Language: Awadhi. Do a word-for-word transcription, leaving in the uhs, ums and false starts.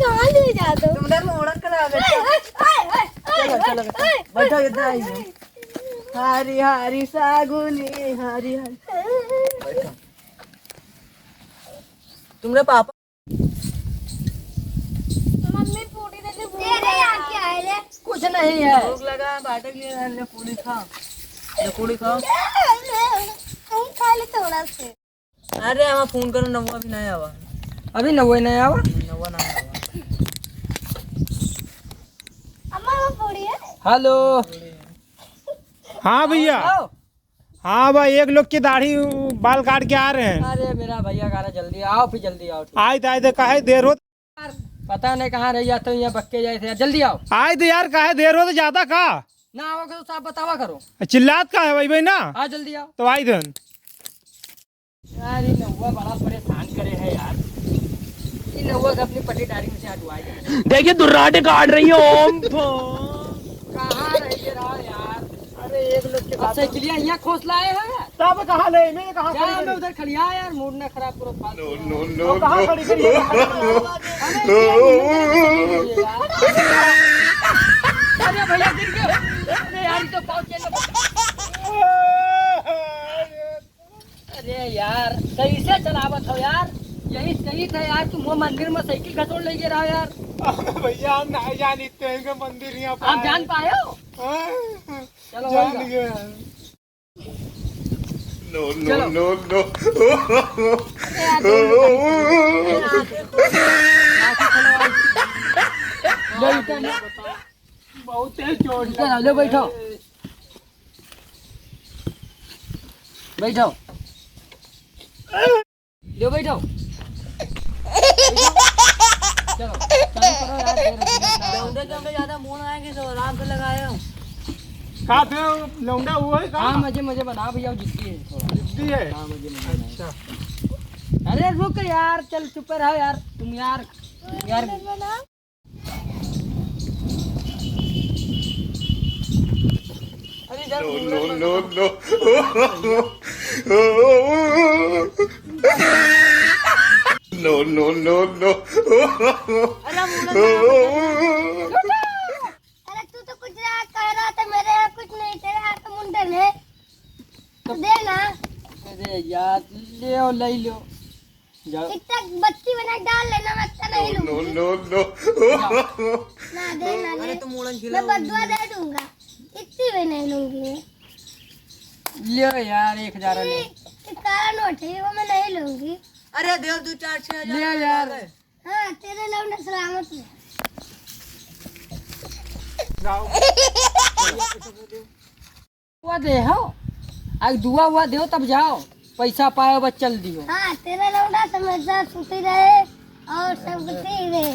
कहाँ ले जा दो? तुमने मोड़न करा दे। ओए, ओए, ओए, चलो, ओए, चलो, ओए, बैठो, ओए, इधर आई। ओए। हरी हरी सागुनी, हरी हरी। बैठो। तुमरे पापा। मम्मी पूरी दे दे, भूख तेरे यहाँ लगा। क्या है रे? कुछ नहीं है। भूख लगा, बाटे के लिए ले पूरी खा। ले पूरी खा। तुम खा ले थोड़ा से। अरे, हमार फोन करो, नौवा भी नहीं आवा। अभी नौवा नहीं आवा? नौवा नहीं आवा। अम्मा, वो पूरी है। हेलो। हाँ भैया। आओ। हाँ भाई, एक लोग की दाढ़ी, बाल काट के आ रहे हैं। अरे मेरा भैया, कह रहा जल्दी आओ, फिर जल्दी आओ। आए तो, आए तो, काहे देर होत? यार, पता नहीं कहाँ रह जाते हो, यहाँ बक्के जाए थे यार, जल्दी आओ। आए तो यार, काहे देर होत ज्यादा का? ना आओगे तो साफ बतावा करो। चिल्लात का है भाई, भाई ना? हाँ, जल्दी आओ। तो आई देन। यार, ये नौवा बड़ा परेशान करे है यार। ये नौवा के अपनी पट्टीदारी में से हटवाए दे। देखिए, दुर्राटे काट रही है, ओम फो। कहाँ रह के रहा यार? अरे, एक लोग के अब साथ साइकिलिया यहाँ खोस लाए हो यार। तब कहाँ ले? मैं कहाँ जा, खड़ी मैं करी? उधर खड़ी, हाँ यार, मूड ना खराब करो, फालतू। No, no, no, अब कहाँ no। खड़ी करी है? अरे, अरे भैया, गिर गया। अरे यार, ये तो पाँव के अरे यार, कैसे चलावत हो यार? यही सही था यार, तुम वो मंदिर में साइकिल घसोड़ ले गए रहो यार। अबे भैया, हम नहीं जानित थे इनके मंदिर यहाँ पर आप जान आए। पाए हो? हाँ, चलो, जान होगा। गए। No, no, चलो। No, no। अरे यार, दो मिनट। बहुत तेज चोट लगा। लो, बैठो। बैठो। लो, बैठो। बैठो। चलो, चालू करो यार, देर हो गई। लौंडे के हमने ज्यादा मुंह ना आए कि सब आराम से लगाए हो। का थे लौंडा हुआ है का? हाँ, मजे, मजे बना भैया, वो जिद्दी है थोड़ा। जिद्दी है? हाँ, मजे, मजे बना। अच्छा। अरे रुक यार, चल चुप रहो यार, तुम यार, यार। अरे इधर No, no, no, no। No, no, no, no। अरे मुंडन बना। अरे तू तो कुछ रहा, कह रहा था मेरे यहाँ कुछ नहीं, तेरे यहाँ तो मुंडन है, तो दे ना। अरे यार, ले लो, ले लो। जाओ। इतना बत्ती बना के डाल लेना, मैं इतना नहीं No, लूंगी। No, no। ना दे, ना अरे ले। तुम उड़न मैं खिलाओ। बद्दुआ दे दूंगा, इतनी भी नहीं लूंगी। ले यार, एक हजार ले। ये, ये काला नोट है, वो मैं नहीं लूंगी। अरे दे दो चार छह हजार ले यार। हाँ, तेरे लौंडे सलामत है। जाओ। दुआ दे हो, आज दुआ हुआ दो तब जाओ, पैसा पाए बस चल दियो। हाँ, तेरा लौंडा समझदार सुखी रहे और सब ठीक रहे।